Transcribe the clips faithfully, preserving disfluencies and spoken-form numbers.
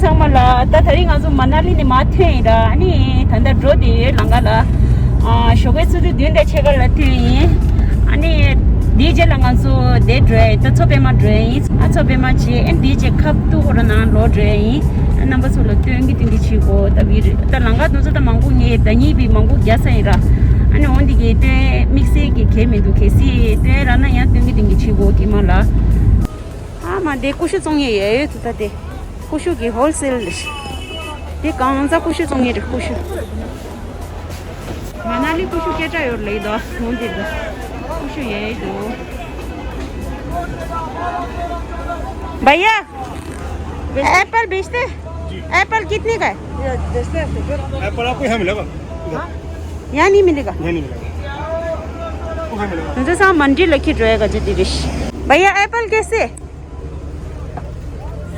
ཚང་མ་ལ་ད་དེ་རིང་ང་ཚོ་མ་ན་ལི་ནས་མར་ཐོན་ཡིན་ར། ཨ་ནི་ད་ལྟ་འགྲོ་བསྡད་ཡོད་ལམ་ཁ་ལ། ཨ་ཞོགས་པའི་ཆུ་ཚོད་བདུན་དང་ཕྱེད་ཀ་ལ་ཐོན་ཡིན། ཨ་ནི་དེའི་རྗེས་ལ་ང་ཚོ་དེ་འགྲོ་ཡ་ཡིན། ད་མཚོ་པད་མ་འགྲོ་ཡ་ཡིན། ཨ་མཚོ་པད་མ་བྱས། ཨ་དེའི་རྗེས་ཁབ་ཏུ་ཧོ་ར་ནང་ལོག་འགྲོ་ཡ་ཡིན། ཨ་རྣམ་པ་ཚོ་ལ་སྟོན་གི་སྟོན་གི་བྱེད་དགོས། ད་བི་རི་ད་ལམ་ཁ་དེ་ཚོ་ད་མང་པོ་ངས་ད་ཉིད་བི་མང་པོ་རྒྱག་ས་ཡིན་ར། ཨ་ནི་འོན་ཏེ་གི་སྟོན་དམིགས་བསལ་གི་གལ་མི་འདུག་གལ་སྲིད་སྟོན་རག་ན་ཡང་སྟོན་གི་སྟོན་གི་བྱེད་དགོས་གི་མ་ལ། ཨ་མ་དེ་ཀུ་ཤུ་བཙོང་ཡས་ཡོད་ཡོད་དུ་ད་དེ། ཀུ་ཤུ་གི་ཧོལ་སེལ་རེད། དེ་གང་ཟག་ཀུ་ཤུ་བཙོང་ཡས་རེད། ཀུ་ཤུ། མ་ན་ལི་ཀུ་ཤུ་སྐད་གྲགས་ཡོད་ལེ་དོ་ངོ་འདི་དོ། ཀུ་ཤུ་ཡས་ཡོད་དུ། भैया, एप्पल बेचते? जी। एप्पल कितने का है? ये बेचते हैं, तो फिर एप्पल आपको यहाँ मिलेगा। यहाँ नहीं मिलेगा। यहाँ नहीं मिलेगा। आपको यहाँ मिलेगा। मुझे सामान मंडी लेके जाएगा जल्दी डिश। भैया, एप्पल कैसे?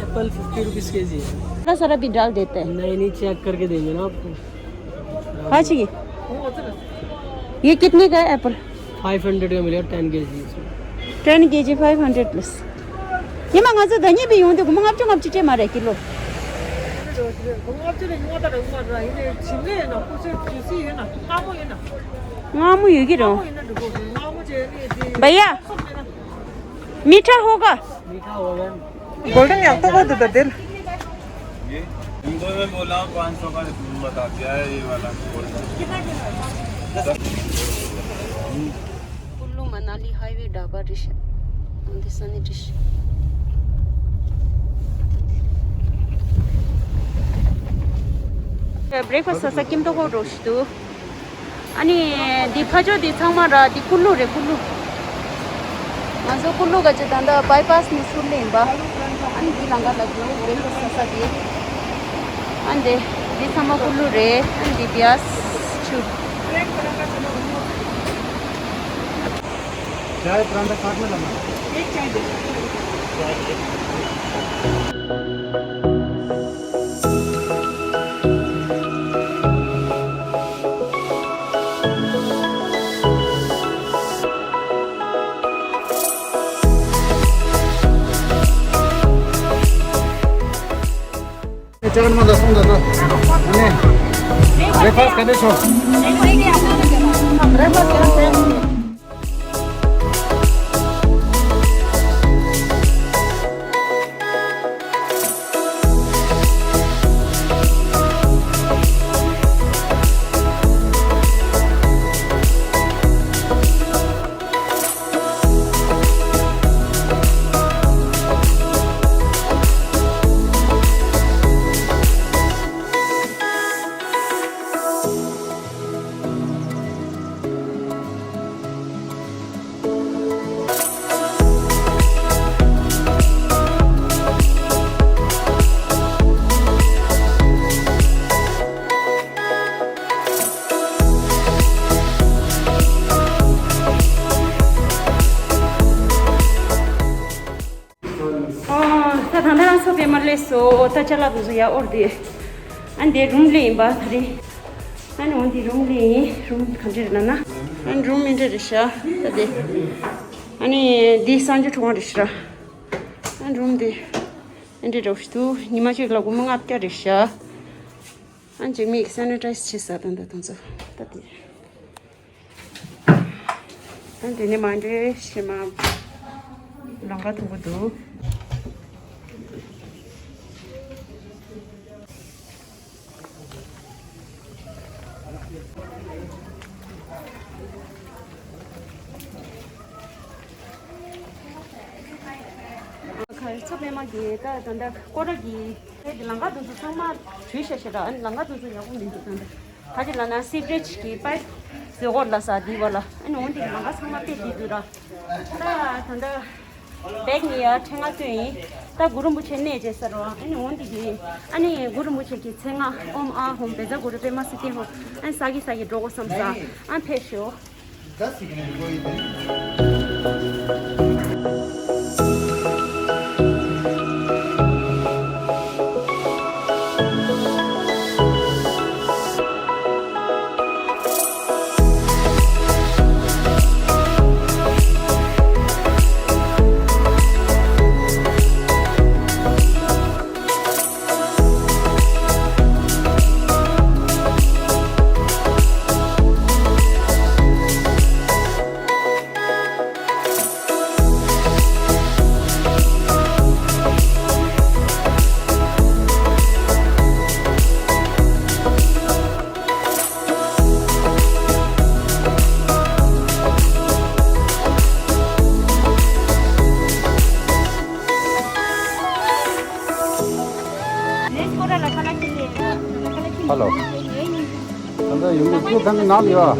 एप्पल फिफ्टी रुपीज केजी है। थोड़ा सारा भी डाल देते हैं। नहीं, नहीं, चेक करके देंगे ना आपको। हाँ जी। ये कितने का है एप्पल? फाइव हंड्रेड का मिलेगा, ten KG. Ten KG five hundred plus. ये मांगा जो धनिया भी यूं देखो, मांगा जो आप चिटे मारे किलो। ང་མོ་ཡོད་ཀྱི་རེད། भैया, मीठा होगा? मीठा होगा। गोल्डन ཡག་ཏོག་ཏོག་འདུག་ད་དེ་ལ། ये इन दोनों में बोला हूँ, पाँच सौ का बता दिया है ये वाला। कुल्लू मनाली हाईवे ढाबा डिश। उन्दी सनी डिश। ब्रेकफास्ट ས་ཀིམ་ཏོག་ཧོ་རོ་ཤི་དུ། ཨ་ནི་འདི་ཕ་ཇོ་འདི་ཚང་མ་ར་འདི་ཀུ་ལུ་རེད། ཀུ་ལུ། ང་ཚོ་ཀུ་ལུ་ག་ཅི་ད་ལྟ་བྷའི་པཱས་ནས་ཚུར་སླེབས་ཡིན་པ། ཨ་ནི་འདི་ལམ་ཁ་ལ་འགྲོ་བའི་ས་ས་འདི། ཨ་འདི་འདི་ཚང་མ་ཀུ་ལུ་རེད། ཨ་འདི་པི་ཡཱས་ཆུ། चाय परांठा काट में लाना। एक चाय दे दो। ཅག་མ་ད་སོང་ད་ད། ཨ་ནི། བྷྲེག་ཕ་སི་ག་འདྲ་བྱུང་། ཨོ། ད་ད་ལྟ་རང་ཚོ་པད་མ་སླེབས་སོང་། ད་ཅ་ལག་དེ་ཚོ་ཡར་དབོར་ཏེ། ཨ་འདི་རུམ་སླེབས་ཡིན་པ་ད་རེད། ཨ་ནི་འོ་འདི་རུམ་སླེབས་ཡིན། རུམ་ག་འདྲ་རེད་ལབ་ན། ཨ་རུམ་འདི་འདྲ་རེད་ཤག་ད་དེ། ཨ་ནི་འདི་གསང་སྤྱོད་ཁང་རེད་ཤག་ཨ་རུམ་འདི་འདི་འདྲ་རེད་འདུག་ཉི་མ་གཅིག་ལ་སྒོར་མོ་ལྔ་བརྒྱ་རེད་ཤག་ཨ་འཇིགས་མེད་ཀྱི་སེ་ནི་ཊའི་ཛི་བྱེད་ས་དང་ད་དུང་ཚོ་ད་དེ། ཨ་དེ་ནས་མ་འདྲེ་ཤི་མ་ལང་ཀ་མཐུག་པོ་འདུག་ཁ་ཚོ་པད་མ་གི་ད་ད་ད་སྐོར་ར་གི་དེ་ལང་ཀ་དུང་ཚོ་ཚང་མ་བྲུས་ཤ་ཤ་ར། ཨ་ནི་ལང་ཀ་དུང་ཚོ་ཡག་པོ་མི་འདུག་ད་ད་ག་ཅི་ལ་ན་སི་བེ་རེཇ་གི་པའིབ་ཟེར་འོར་ལ་ས་དི་བ་ལ། ཨ་ནི་འོན་ཏེ་ལང་ཀ་ཚང་མ་དཔེ་དི་དུ་ར། ད་ད་ད་བེག་ནི་ཡ་ཕྲེང་ང་ཚོ་ཡིན། ད་གུ་རུ་རིན་པོ་ཆེ་གནས་བཅས་ས་ར། ཨ་ནི་འོན་ཏེ་གི་ཨ་ནི་གུ་རུ་རིན་པོ་ཆེ་གི་མཚན་སྔགས་ཨོཾ་ཨཱཿཧཱུྃ་བཛྲ་གུ་རུ་པདྨ་སིདྡྷི་ཧཱུྃ། ཨ་ནི་ས་གི་ས་གི་འགྲོ་གོ་བསམ་ས། ཨ་ནི་ཕེབས་ཤོག་ཁོ་གང་གི་ནང་ཡོད།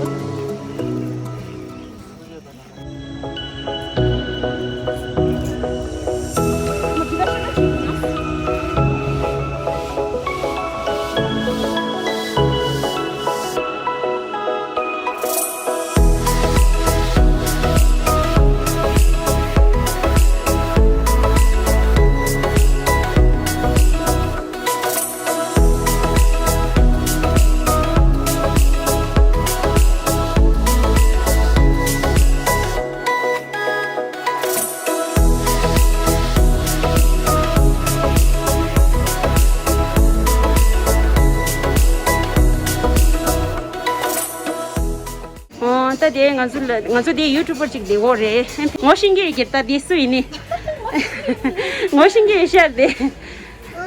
ཨོ། ད་དེ་ང་ཚོ་ལ་ང་ཚོ་དེ་ཡུ་ཊུབ་པར་ཅིག་དེ་འོ་རེད། ངོ་ཤེས་ཀྱི་རེད་ཀྱི། ད་དེ་སུ་ཡིན་ནི། ངོ་ཤེས་ཀྱི་རེད་ཤག་དེ།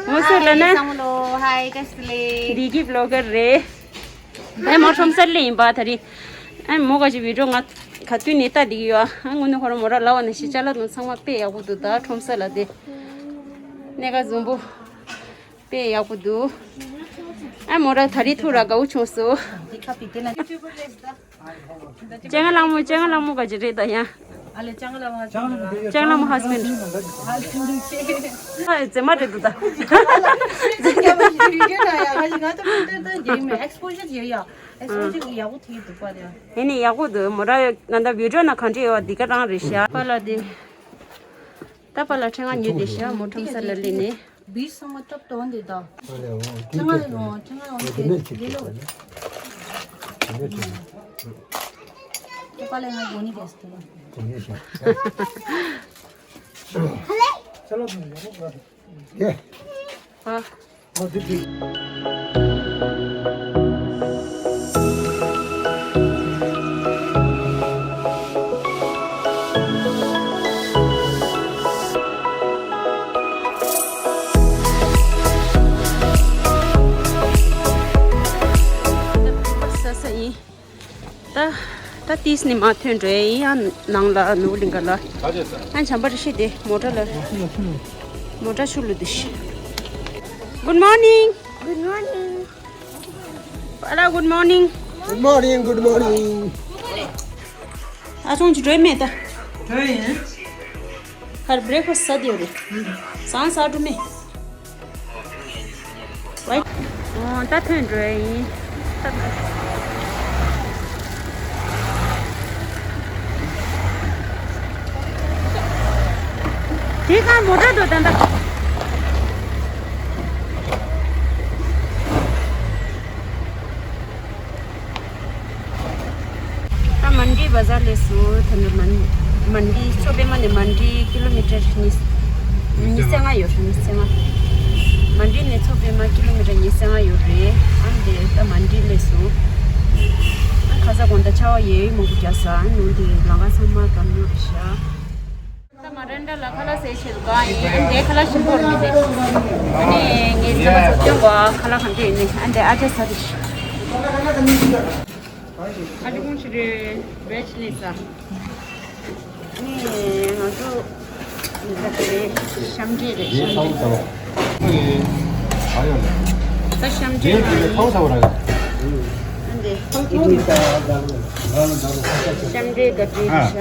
ངོ་སོ་ལ་ན། བསམ་བློ་ཧའི་བཀྲ་ཤིས་བདེ་ལེགས། འདི་གི་བི་ལོག་གར་རེད། ཨེ་མོ་ཁྲོམ་སར་ལ་ཡིན་པ་ད་རེད། ཨེ་མོ་ག་ཅི་བི་ཌིའོ་ང་ག་དུས་ནས་ལྟ་བསྡད་ཀྱི་ཡོད། ཨ་དངོས་གནས་ཁོ་རང་མོ་ར་ལབ་པ་ནང་བཞིན་ཅ་ལག་དང་ཚང་མ་དཔེ་ཡག་པོ་འདུག་ད་ཁྲོམ་སར་ལ་དེ་གནས་ཀ་འཛོམས་པོ་དཔེ་ཡག་པོ་འདུག་ཨ་མོ་ར་ད་རེས་ཐུག་ར་དགའ་བོ་བྱུང་སོང་། སྤྱན་སྔ་ལྷ་མོ། སྤྱན་སྔ་ལྷ་མོ་ག་ཅི་རེད་ད་ཡ། ཨ་ལེ་སྤྱན་སྔ་ལྷ་མོ། སྤྱན་སྔ་ལྷ་མོ་ཧ་སི་བྷེན་ཌི། ཨ་ལེ་ཁྱེད། ཨ་མཛེས་མ་རེད་འདུག་ད། ཨེག་སི་པོ་ཇར་བྱེད་ཡ་ཡ། ཨེག་སི་པོ་ཇར་ཡག་པོ་ཐེབས་འདུག་པ་དེ། ཨེ་ནི་ཡག་པོ་འདུག་མོ་ར་ཡོད་ན་ད་བི་ཌིའོ་ནང་ག་འདྲ་ཡོད་པ་འདི་ག་རང་རེད་ཤག་པཱ་ལགས་དེ། ད་པཱ་ལགས་ཕྲེང་བ་ཉོས་བསྡད་ཤག་མོ་ཁྲོམ་སར་ལ་སླེབས་ནས། བིས་ཚང་མ་སྟབས་དོན་དེ་དང་། ཨ་ལེ་འོང་། ཁྱེད་ཀྱིས་ཁྱེད་ཀྱིས་ཁྱེད་ཀྱིས་ཁྱེད་ཀྱིས། ཁྱེད་ཀྱིས་ཁྱེད་ཀྱིས། ཁྱེད་པ་ལས་ང་གོ་ནི་གས་ཏེ། གོ་ནི་ཤ། ཨ། ཨ་དེ་དེ། ད་ད་ཏིས་ནི་མ་ཐོན་འགྲོ་ཡིན། ཡང་ནང་ལ་ནོར་བུ་གླིང་ག་ལ། ཨ་བྱམས་པ་རེ་ཤི་དེ་མོ་ཊ་ལ། མོ་ཊ་ཆུ་ལུ་དེ་ཤི། Good morning. Good morning. Hello, good morning. Good morning, good morning. ཨ་ཚོང་ཅི་འགྲོ་མེད་ད། འགྲོ་ཡིན། ཁར་བྷི་རེག་ཕ་སི་ཟ་དེ་རེད། སང་ཟ་འགྲོ་མེད། ཝའི། ཨོ་ད་ཐོན་འགྲོ་ཡིན། དེ་ག་མོ་ཊ་འགྲོ་ད་ད། ད་མན་ཌི་བ་ཛར་ལས་སུ་ཐོན་ནས་མན་མན་ཌི་མཚོ་པད་མ་ནས་མན་ཌི་ཀི་ལོ་མི་ཊར་ཉི་ཉི་ཤུ་རྩ་ལྔ་ཡོད་རེད། ཉི་ཤུ་རྩ་ལྔ། མན་ཌི་ནས་མཚོ་པད་མ་ཀི་ལོ་མི་ཊར་ཉི་ཤུ་རྩ་ལྔ་ཡོད་རེད། ཨ་འདི་ད་མན་ཌི་ལས་སུ་ཨ་ཁ་ས་དགོང་དག་ཆར་པ་ཡེ་མང་པོ་རྒྱག་ས། ཨ་ནུ་འདི་ལམ་ཁ་ཚང་མ་གམ་ཉོ་རེད་ཤག་ད་མ་རན་ཌ་ལ་ཁ་ལག་ཟས་བྱེད་དུ་གང་ཡིན། ཨ་འདི་ཁ་ལག་ཞིམ་པོ་རེད་མི་འདུག་ཨ་ནི་ངའི་ཚེ་མ་ཚོ་སྟོན་གོ་ཁ་ལག་གང་འདྲ་ཡིན་ནི། ཨ་འདི་ཨ་ཅག་ཟ་རེད་ཤག་ཨ་ཅག་ཁོང་ཕྱིར་བེ་ཇི་ལས་ས། ནི་ང་ཚོ་ད་དེ་ཤམ་འདྲེ་རེད། ཤམ་འདྲེ། ད་ཤམ་འདྲེ་ཨ་འདི། ཤམ་འདྲེ་ད་འདྲེ་རེད་ཤག